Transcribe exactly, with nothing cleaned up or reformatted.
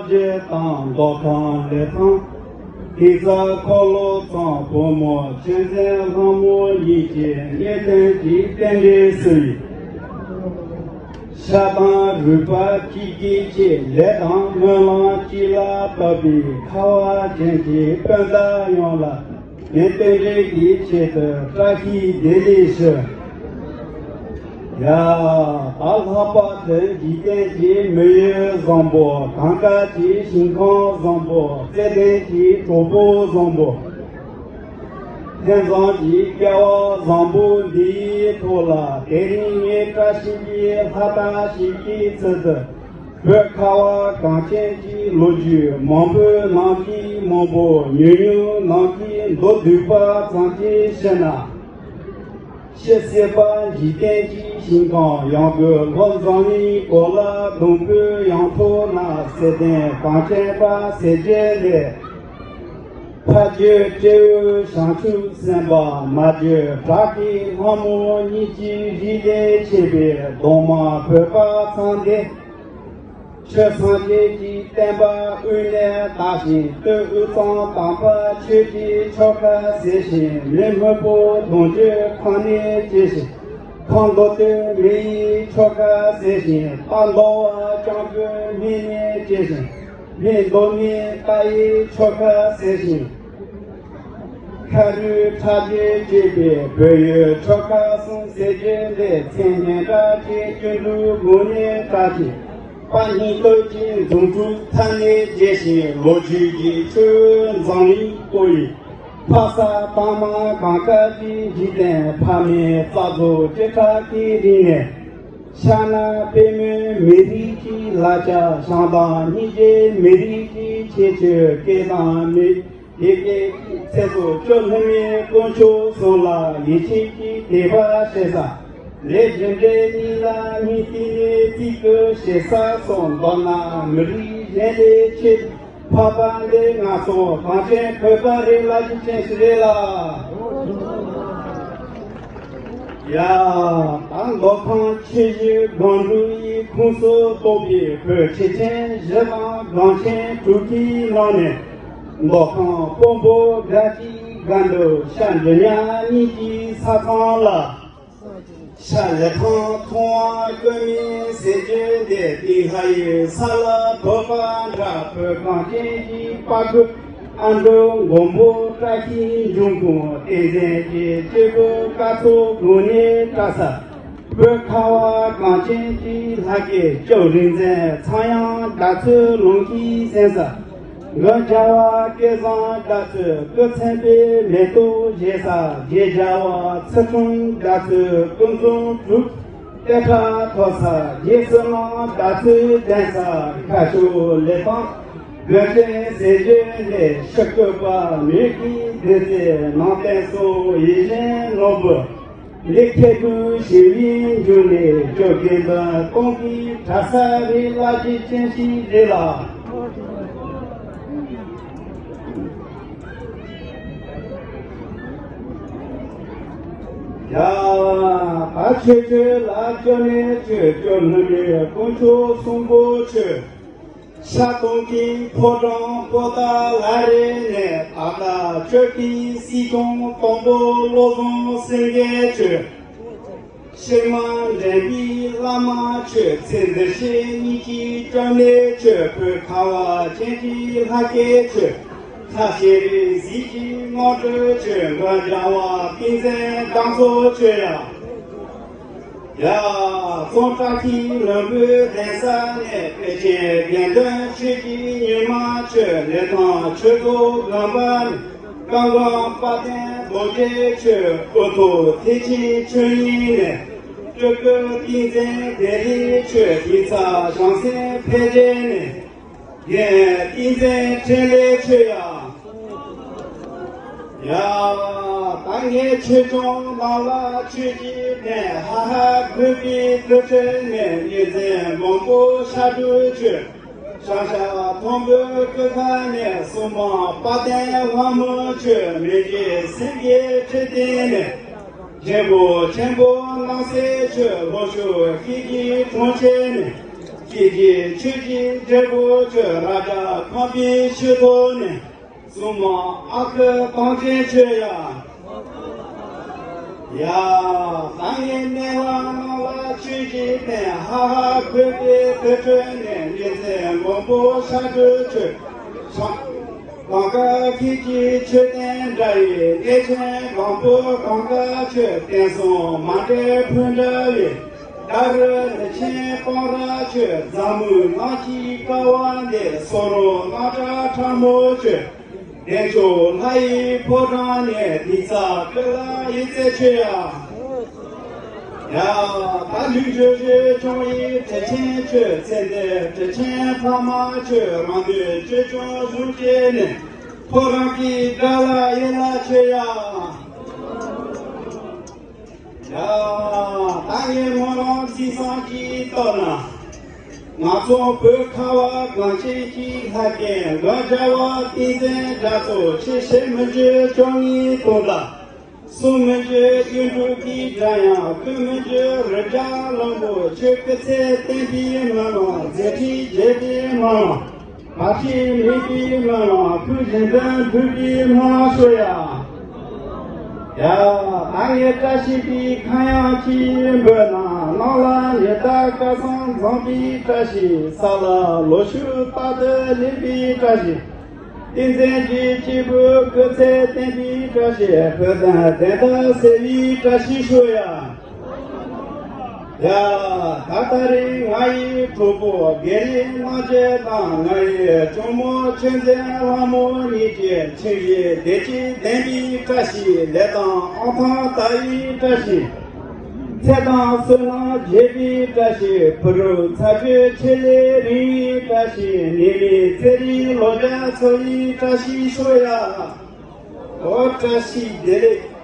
རྗེ་དང་མདོ་ཁམས་ལི་ཐང་། དེ་ཚ་འཁོར་ལོ་ཚང་བུ་མོ་ཆོས་འཛིན་ལྷ་མོ་གཉིས་ཀྱི་གཉེན་སྟོན་གྱི་རྟེན་འབྲེལ་སུ་ཡིས། ཤ་དང་རུས་པ་གཅིག་གིས་བཅད། ལས་དང་སྨོན་ལམ་གཅིག་ལ་བབས་པའི་ཁ་བ་ཅན་གྱི་སྤུན་ཟླ་ཡོངས་ལ་ངས་རྟེན་འབྲེལ་གྱི་ཆེད་དུ་བཀྲ་ཤིས་བདེ་ལེགས་ཞུ། ཡ། ད་ལྷག་པར་དུ་འཇིག་རྟེན་གྱི་མི་ཡུལ་བཟང་པོ་གངས་དཀར་གྱི་ཞིང་ཁམས་བཟང་པོ་བརྩེ་ལྡན་གྱི་གྲོགས་པོ་བཟང་པོ། ལྷན་བཟང་གི་སྐལ་བ་བཟང་པོ་འདིའི་ཐོག་ལ་དེ་རིང་ངས་བཀྲ་ཤིས་པའི་ལྷ་རྟགས་ཤིག་གི་ཚུལ་དུ། བོད་ཁ་བ་གངས་ཅན་གྱི་ལོ་རྒྱུས་མང་པོའི་ནང་གི་མང་པོ། ཉུང་ཉུང་ནང་གི་མདོར་བསྡུས་པ་ཙམ་གྱིས་བཤད་ན། ཕྱི་སྲིད་པ་འཇིག་རྟེན་གྱི་ཞིང་ཁམས་ཡང་སྒོས་ལྷོ་འཛམ་གླིང་གོ་ལ་ཟླུམ་པོའི་ཡང་ཐོག་ན་གསེར་ལྡན་གངས་ཅན་པ་ཟེར་རྒྱུ་ལས། ཕ་རྒྱུད་སྤྲེའུ་བྱང་ཆུབ་སེམས་དཔའ། མ་རྒྱུད་བྲག་གི་ལྷ་མོ་གཉིས་ཀྱི་རིགས་ལས་མཆེད་པའི་གདོང་དམར་བོད་པ་ཚང་འདི། ཆོས་སངས་རྒྱས་ཀྱི་བསྟན་པ་དབུས་ནས་དར་ཞིང་སྟོད་དབུས་གཙང་དམ་པ་ཆོས་ཀྱི་ཆོལ་ཁ་ཟེར་ཞིང་། མི་སྨུག་པོ་གདུང་རྒྱུད་ཁམས་ནས་སྐྱེས་ཤིང་། ཁམས་མདོ་སྟོད་མི་ཡི་ཆོལ་ཁ་ཟེར་ཞིང་། རྟ་འདོ་བ་སྐྱང་པོའི་སྨད་ནས་སྐྱེས་ཤིང་། སྨད་མདོ་སྨད་རྟ་ཡི་ཆོལ་ཁ་ཟེར་ཞིང་། ཁ་རུ་ཁྲ་རྒྱས་སྐྱེས་པའི་བོད་ཡུལ་ཆོལ་ཁ་གསུམ་ཟེར་རྒྱུ་འདི། མཚན་སྙན་གྲགས་ཅན་སྐྱིད་སྡུག་དགུང་ནས་གྲགས་ཤིང་། དཔའ་སྙིང་སྟོབས་ཀྱི་འཛུམ་དྲུག་མཐའ་ནས་རྒྱས་ཤིང་། ལོ་རྒྱུས་ཀྱི་ཆུ་འཛམ་གླིང་བསྐོར་བའི་ཕ་ས་དྭངས་མ་གངས་དཀར་གྱི་འཇིག་རྟེན། ཕ་མེས་རྩ་རྫོགས་བྱེ་བྲག་གི་རིག་གནས། ཤ་ན་པད་མོའི་མི་རིགས་ཀྱི་ལ་རྒྱ། ཞང་དང་གཉིས་ཀྱི་མི་རིགས་ཀྱི་ཁྱད་ཆོས། སྐད་དང་མི་སྐད་ཀྱི་ཚེ་སྲོག་བཅུ་ལྷུན་མའི་དཀོན་མཆོག་གསུམ་ལ་ཡིད་ཆེས་ཀྱིས་དད་པ་བྱེད་ས། ལས་རྒྱུ་འབྲས་གཉིས་ལ་སྙིང་གཏིང་ནས་བརྩི་བཀུར་བྱེད་ས་སོགས། མདོར་ན་མི་རིགས་གཞན་ལས་ཆེས་འཕགས་པ་འདི་ང་ཚོ་གངས་ཅན་བོད་པ་རེད་ལབ་རྒྱུ་ཅན་ཞིག་རེད་ལ། ཡ། ད་མདོ་ཁམས་ཆུ་བཞི་སྒང་དྲུག་ཡི་ཁོངས་སུ་གཏོགས་པའི་བོད་ཆེ་ཆེན་བཞི་དང་སྒང་ཆེན་དྲུག་གི་ནང་ནས། མདོ་ཁམས་སྤོ་བོ་སྒ་སྐྱིད་སྒ་འབྲུག་ཤར་འབྲི་གཉག་གཉིས་ཀྱི་ས་ཁམས་ལ། ཤར་ལི་ཐང་མཐོང་བ་ཀུན་མིང་ཟེར་རྒྱུ་འདི། དེང་ལྷ་ཡི་ས་ལ་བབས་པ་འདྲ། བོད་གངས་ཅན་གྱི་དཔའ་རྒོད་ཨ་འབྲུག་མགོན་པོ་བཀྲ་ཤིས་འབྱུང་ཁུངས། བསྟན་འཛིན་གྱི་སྐྱེས་བུ་སྐར་ཚོགས་དགུང་ནས་བཀྲ་ས། བོད་ཁ་བ་གངས་ཅན་གྱི་ལྷ་སྐལ་སྐྱབས་རིག་འཛིན་ཚངས་དབྱངས་རྒྱ་མཚོའི་ལུང་གིས་གསན་ས། མགོན་རྒྱལ་བ་སྐལ་བཟང་རྒྱ་མཚོའི་སྐུ་མཚན་པའི་མེ་ཏོག་བཞད་ས། རྗེ་རྒྱལ་བ་ཚུལ་ཁྲིམས་རྒྱ་མཚོའི་སྐུ་འཛུམ་དྲུག་གཏད་ཁྲ་ཐོབ་ས། རྗེ་བསོད་ནམས་རྒྱ་མཚོའི་གདན་ས། ཁ་ཕྱོགས་ལི་ཐང་དགོན་ཆེན་ཟེར་རྒྱུ་ལས། ཕྱི་བཀོད་པ་མིག་གིས་བདུད་རྩི། ནང་བསྟན་སོགས་ཡིད་བཞིན་ནོར་བུ། ལས་ཁྱད་དུ་ཞི་བའི་འབྱུང་གནས། བཅོ་བརྒྱད་འདུན་སྟོང་གི་གྲྭ་ས་རེད་ལབ་རྒྱུ་ཅན་ཞིག་རེད་ལ། ཡ། ད་ཆོས་ཆོས་ལ་སྐྱོ་ནས་ཆོས་སྐྱོ་ནུ་མའི་དཀོན་མཆོག་གསུམ་པོ་ཆོས། ཤ་སྟོང་གི་ཕོ་བྲང་པོ་ཏཱ་ལ་རི་ནས། ད་ལྟ་ཆོས་ཀྱི་སྲིད་སྐྱོང་དང་པོ་བློ་བཟང་སེང་གེ་མཆོག། ཕྱི་མ་འདྲེན་པའི་བླ་མ་མཆོག། ཚེ་འདི་ཕྱི་གཉིས་ཀྱི་སྐྱབས་གནས་མཆོག། བོད་ཁ་བ་ཅན་གྱི་ལྷ་སྐལ་མཆོག། ལྷ་ཤེས་རིག་གཟིགས་ཀྱི་དངོས་གྲུབ་མཆོག། མགོན་རྒྱལ་བ་ཏིང་འཛིན་རྒྱ་མཚོ་མཆོག་ཡ། ཡ། གཙང་བཀྲ་ཤིས་ལྷུན་པོའི་གདན་ས་ནས། དཔལ་ཆེན་དགེ་འདུན་ཆོས་ཀྱི་ཉི་མ་མཆོག། ལི་ཐང་ཆོས་རྫོང་དགོན་པ་ནས། ཀ་ཝང་དཔལ་ལྡན་རྡོ་རྗེ་མཆོག། དབུ་ཐོག་ཐེག་ཆེན་ཆོས་དབྱིངས་ནས། སྤྲུལ་སྐུ་ཏིང་འཛིན་བདེ་ལེགས་མཆོག། དེ་ཚ་བྱང་སེམས་འཕེལ་རྒྱས་ནས། རྒན་ཏིང་འཛིན་འཕྲིན་ལས་མཆོག་ཡ། ཡ། ད་ངས་ཆོས་སྐྱོང་རྣམས་ལ་ཆོས་ཀྱི་ཕན་ཧ་ཧ་གུས་པའི་དུར་ཁྲོད་ནས། གཉིས་འཛིན་མགོན་པོ་ཤ་དྲུག་མཆོག། ཤང་ཤ་མཐོན་པོའི་སྐུ་ཁ་ནས། གསུམ་པ་དཔལ་ལྡན་དབང་མོ་མཆོག། མི་འཇིགས་སེང་གེའི་ཁྲི་སྟེང་ནས། རྒྱལ་པོ་ཆེན་པོ་སྣང་གསལ་མཆོག། ལྷོ་ཕྱོགས་ཤེལ་གྱི་གྲོང་ཁྱེར་ནས། ཀྱི་ཆོས་ཀྱི་འབྲས་བུ་ཆོས་ར་ཇ་ཁམས་པའི་ཤི་ཐོག་ནས། སྲུང་མ་ཨ་ཁུ་དམ་ཅན་ཆོས་ཡ། ཡ། ད་ངས་གནས་ལ་ནང་ལ་ཆོས་ཀྱི་བསྟན་ཧ་ཧ་ཁོས་པའི་དུར་ཁྲོད་ནས། ཉེ་ཚེ་མགོན་པོ་ཤ་དྲུག་ཆོས་ཤ། གང་ག་ཁྱེད་ཀྱི་མཆོད་རྟེན་འདྲ་ཡི། གནས་ཆེན་སྒང་པོ་གང་ག་ཆོས་བསྟན་སྲུང་མ་འདྲེ་ཕུ་འདྲ་ཡི། ད་རུ་ནི་ཆེན་སྤང་ར་ཆོས། འཛམ་བུ་གླིང་གི་ཀ་བ་འདི། སོ་རོ་གླང་བྲག་ཁྲ་མོ་ཆོས། བདེ་མཆོག་ལྷ་ཡི་ཕོ་བྲང་ནས། དེ་ཚ་ཀི་ལ་ཡི་རྩེ་ཆོས་ཡ། ཡ། ད་ལུས་བཅུ་བཞི་སྐྱོང་ཡི་དྲིན་ཆེན་ཆོས། ཚེ་འདི་དྲིན་ཆེན་ཕ་མ་ཆོས། རང་དུས་བཅུ་སྐྱོང་གཞུང་བཅས་ནས། ཕོ་བྲང་གི་དགྲ་ལ་ཡི་ལ་ཆོས་ཡ། ཡ། ད་ངས་མོ་རང་ཚིག་བཟང་གིས་བཏབ་ན། ང་ཚོ་བོད་ཁ་བ་གངས་ཅན་གྱི་ལྷ་རྒན། འགག་བྱ་བ་ཏིང་འཛིན་དགྲ་ཚོ་ཆེ། བཤད་མི་འགྱུར་བཅོ་ལྔའི་དོན་དག། གསུང་མི་འགྱུར་གཡུ་འབྲུག་གི་སྒྲ་དབྱངས། བསྐུལ་མི་འགྱུར་རི་རྒྱལ་གླང་པོ་ཆེ། སྐུ་ཚེ་བརྟན་པའི་སྨོན་ལམ། མཛད་འཕྲིན་རྒྱས་པའི་སྨོན་ལམ། བར་ཆད་མེད་པའི་སྨོན་ལམ། ཕུགས་བཞེད་དོན་འགྲུབ་པའི་སྨོན་ལམ་ཞུ་ཡ། ཡ། ད་ངས་བཀྲ་ཤིས་པའི་ཁ་གཡང་གིས་འབོད་ན། ནང་ལ་ཉི་ཟླ་སྐལ་བཟང་འཛོམས་པའི་བཀྲ་ཤིས། ས་ལ་ལོ་ཕྱུགས་རྟག་ཏུ་ལེགས་པའི་བཀྲ་ཤིས། ཏིང་འཛིན་གྱི་སྐྱེས་བུ་སྐུ་ཚེ་བརྟན་པའི་བཀྲ་ཤིས། བུ་དང་བདེན་མཐའ་གསལ་བའི་བཀྲ་ཤིས་ཤོག་ཡ། ཡ། ད་ད་རེས་ང་ཡི་གྲོགས་པོ་དགེ་ལེགས་རྣམ་རྒྱལ་དང་། ང་ཡི་གཅུང་མོ་ཆོས་འཛིན་ལྷ་མོ་གཉིས་ཀྱི། ཁྱིམ་གཞིས་བདེ་སྐྱིད་ལྡན་པའི་བཀྲ་ཤིས། ལས་དང་ཨང་ཐང་དར་བའི་བཀྲ་ཤིས། ཚེ་དང་བསོད་ནམས་རྒྱས་པའི་བཀྲ་ཤིས། བུ་རུ་ཚ་དྲོད་ཆེ་ལས་རིང་བའི་བཀྲ་ཤིས། ནད་མེད་ཚེ་རིང་ལོ་བརྒྱ་འཚོ་བའི་བཀྲ་ཤིས་ཤོག་ཡ། ཨོ་བཀྲ་ཤིས་བདེ་ལེགས།